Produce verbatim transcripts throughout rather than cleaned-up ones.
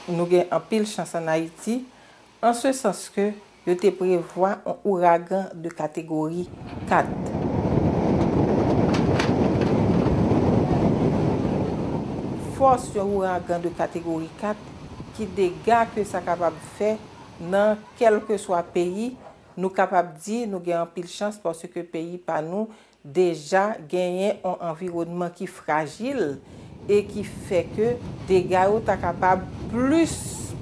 Nou gen anpil chans ann Ayiti, an se sans ke yo te prevwa yon ouragan de kategori kat. Fòs yon ouragan de kategori kat, ki dega ke sa kapab fè nan kèlkeswa peyi, nou kapab di nou gen anpil chans paske peyi pa nou deja genyen yon anviwònman ki frajil e ki fè ke dega yo ta kapab plis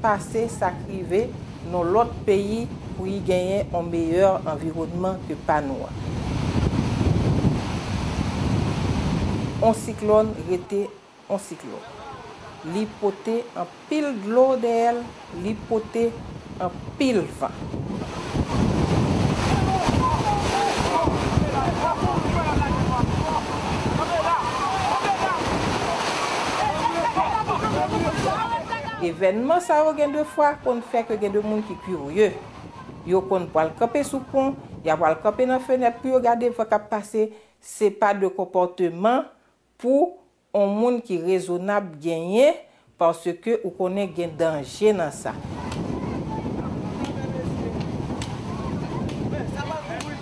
pase sa k rive nan lòt peyi pou y genyen yon meyè anviwònman ke pa nou an. Yon siklòn rete yon siklòn. Li pote anpil dlo dèyè l, li pote anpil van. Evènman sa yo gen de fwa konn fè ke gen de moun ki kirye. Yo konn pral kanpe sou pon, y a pral kanpe nan fenèt pou yo gade van k ap pase. Se pa de konpòteman pou yon moun ki rezonab genyen, paske ou konnen gen danje nan sa.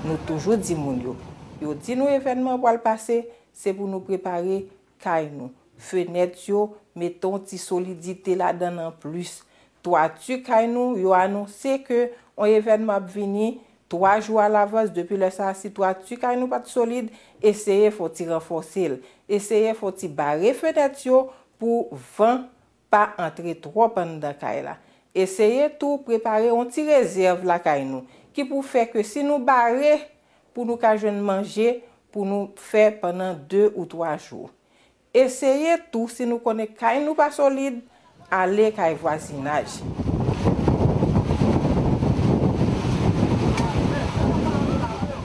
Nou toujou di moun yo, yo di nou evènman pral pase, se pou nou prepare kay nou, fenèt yo, mete yon ti solidite ladan l anplis. Twati kay nou, yo anonse ke yon evènman ap vini twa jou alavans. Depi lè sa a, si twati kay nou pa t solid, eseye fè w ti ranfòse l. Eseye fè w ti bare fenèt yo pou van pa antre twòp anndan kay la. Eseye tou prepare yon ti rezèv lakay nou, ki pou fè ke si nou bare, pou nou ka jwenn manje pou nou fè pandan de ou twa jou. Eseye tou, si nou konnen kay nou pa solid, ale kay vwazinaj.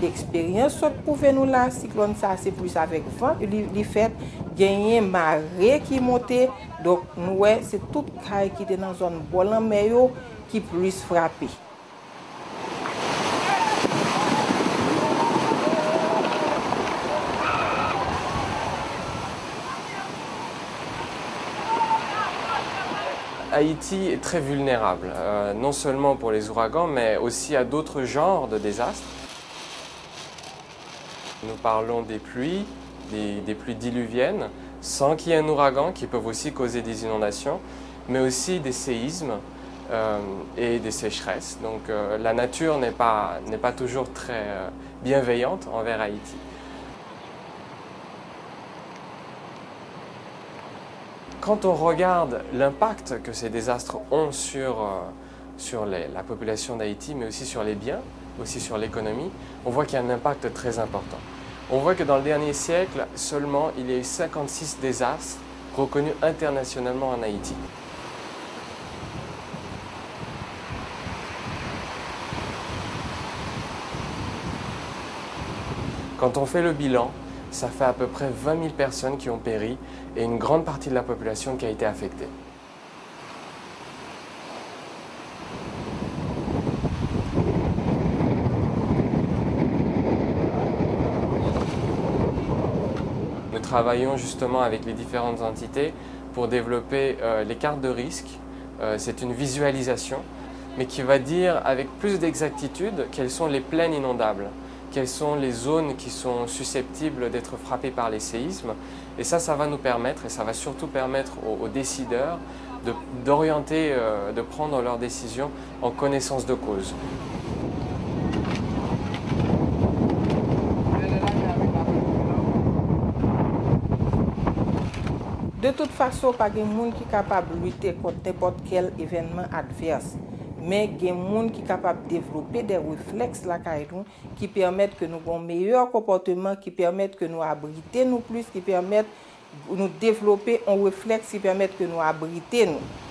Eksperyans sot pwouve nou la, siklòn sa a se plis avèk van li, li fèt, genyen mare ki monte, donk nou wè se tout kay ki te nan zòn bò lanmè yo ki plis frape. Haïti est très vulnérable, euh, non seulement pour les ouragans, mais aussi à d'autres genres de désastres. Nous parlons des pluies, des, des pluies diluviennes, sans qu'il y ait un ouragan, qui peuvent aussi causer des inondations, mais aussi des séismes, euh, et des sécheresses. Donc, euh, la nature n'est pas, n'est pas toujours très, euh, bienveillante envers Haïti. Quand on regarde l'impact que ces désastres ont sur, euh, sur les, la population d'Haïti, mais aussi sur les biens, aussi sur l'économie, on voit qu'il y a un impact très important. On voit que dans le dernier siècle seulement, il y a eu cinquante-six désastres reconnus internationalement en Haïti. Quand on fait le bilan, ça fait à peu près vingt mille personnes qui ont péri et une grande partie de la population qui a été affectée. Nous travaillons justement avec les différentes entités pour développer, euh, les cartes de risque. Euh, c'est une visualisation, mais qui va dire avec plus d'exactitude quelles sont les plaines inondables, quelles sont les zones qui sont susceptibles d'être frappées par les séismes. Et ça, ça va nous permettre, et ça va surtout permettre aux, aux décideurs de, d'orienter, euh, de prendre leurs décisions en connaissance de cause. De tout fason, pa gen moun ki kapab lite kont nenpòt kèl evènman advès, men gen moun ki kapab devlope de reflèks lakay nou ki pèmèt ke nou gen yon meyè konpòteman, ki pèmèt ke nou abrite nou plis, ki pèmèt nou devlope yon reflèks ki pèmèt ke nou abrite nou.